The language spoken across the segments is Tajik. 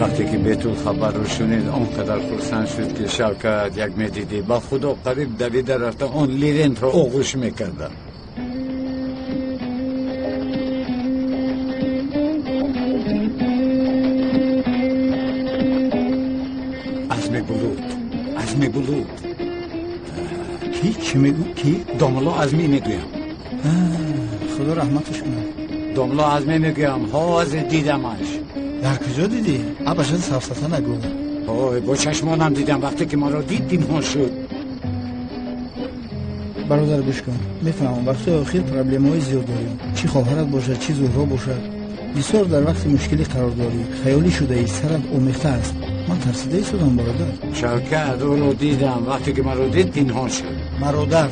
Вақте ки бетул хабарро шунид, он қадар хурсанд шуд, ки Шавкат, як медидӣ, ба худо қариб давида рафта он лирентро оғӯш мекардам. Азми Булут, Азми Булут. Ки? Чӣ мегӯ? Ки? Домулло Азмӣ мегӯям. Худо раҳматаш кунад. Домулло Азмӣ мегӯям, ҳозир дидамаш. Дар куҷо дидӣ? Абашад сафсата нагӯ. Ой, бо чашмонам дидам, вақте ки маро дид пинҳон шуд. Бародар, гӯш кун. Мефаҳмам, вақтҳои охир проблемаҳои зиёд дорем. Чӣ хоҳарат бошад, чӣ Зуҳро бошад. Бисёр дар вақти мушкилӣ қарор дорӣ. Хаёлӣ шудаӣ, сарат омехта аст. Ман тарсида истодам, бародар. Шавкат, ӯро дидам, вақте ки маро дид пинҳон шуд. Бародар,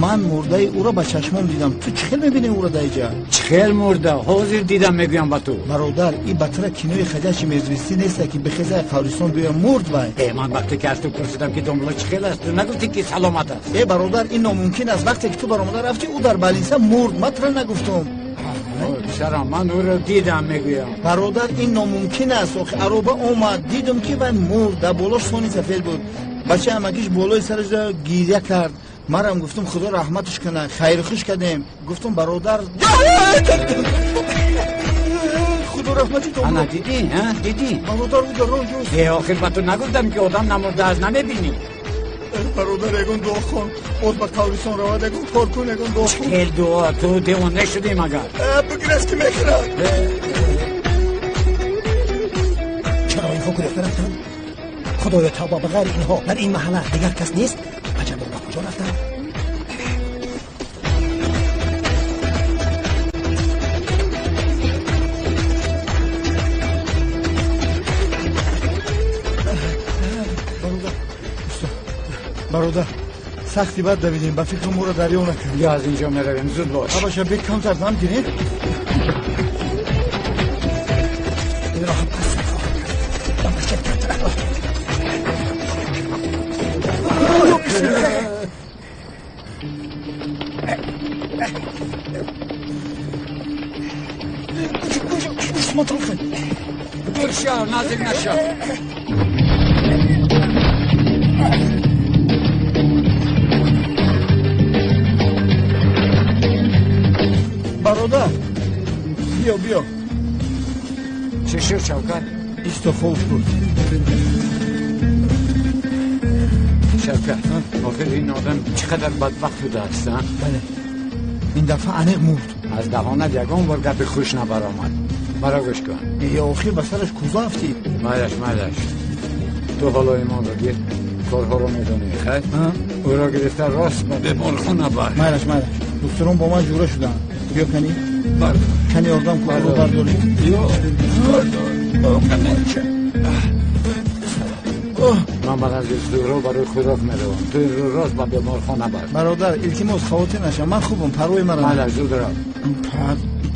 ман мурдаи ӯро ба чашмом дидам. Ту чӣ хел мебинӣ ӯро дар инҷа? Чӣ хел мурда? Ҳозир дидам, мегӯям ба ту. Бародар, ин батра кинои ходячие мертвецы нест, ки бихеза қабристон биёя мурд вай. Э, ман вақте ки аз ту пурсидам, ки домулло чӣ хел аст, ту нагуфтӣ, ки саломат аст? Э, бародар, ин номумкин аст. Вақте ки ту баромада рафтӣ, ӯ дар больница мурд. Ман тура нагуфтум. Писарам, ман ӯро дидам, мегӯям. Бародар, ин номумкин аст. Охи ароба омад, дидум, ки вай мурд. Дар болош сони сафед буд. Бачаи амакиш болои сараш гиря кард. Марам гуфтум, худо раҳматаш кунад, хайрхуш кардем. Гуфтум, бародар, худо раҳмати то. Ана дидӣ, дидӣ? Бародар, ӯ дар роҳ ҷост. Э, охир ба ту нагуфтам, ки одам намурдааст, намебинӣ? Бародар, ягон дуо хон, боз ба қабристон равад, ягон кор кун, ягон дуо хон. Хел дуо? Ту девона шудӣ магар? Бигирез, ки мехӯрад. Чаро инҳо гурехта рафтанд? Худоё, тавба, ба ғайри инҳо дар ин маҳалла дигар кас нест? Аҷабо, ба куҷо рафтанд? Бародар, сахти бад давидем, ба фикру моро дарё накард. Ё аз инҷо меравем, зуд бош. Абаша, бе камтар дам гирем. Инро ҳам пас хоҳам кард. Ба масҷид камтар. Дур шав, наздик нашав. Бародар, биё, биё. Чӣ шуд, Шавкат? Исто, ховш буд. Шавкат, охир ин одам чӣ қадар бадбахт будааст, а? Бале, ин дафъа аниқ мурд. Аз даҳонат ягон бор гапи хуш набаромад. Маро гӯш кун. Э, охир ба сараш кӯза афтид. Майлаш, майлаш, ту ҳоло имонро гир, корҳоро медонӣ, хайр? Ӯро гирифта рост ба беморхона бар. Майлаш, майлаш, духтурон бо ман ҷура шуданд. Биё, кани, кани, ёрдам кун, ӯро бардорӣ. Ман ба назди Зуҳро барои хӯрок меравам, ту инро рост ба беморхона бар. Бародар, илтимос, хавотир нашав, ман хубам, парвои мара. Майлаш, зуд рав.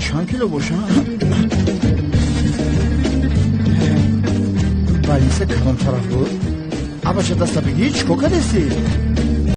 Чанд кило бошам? Больница кадом тараф буд? Абаша, даста бигӣ, чӣ кор кардеси?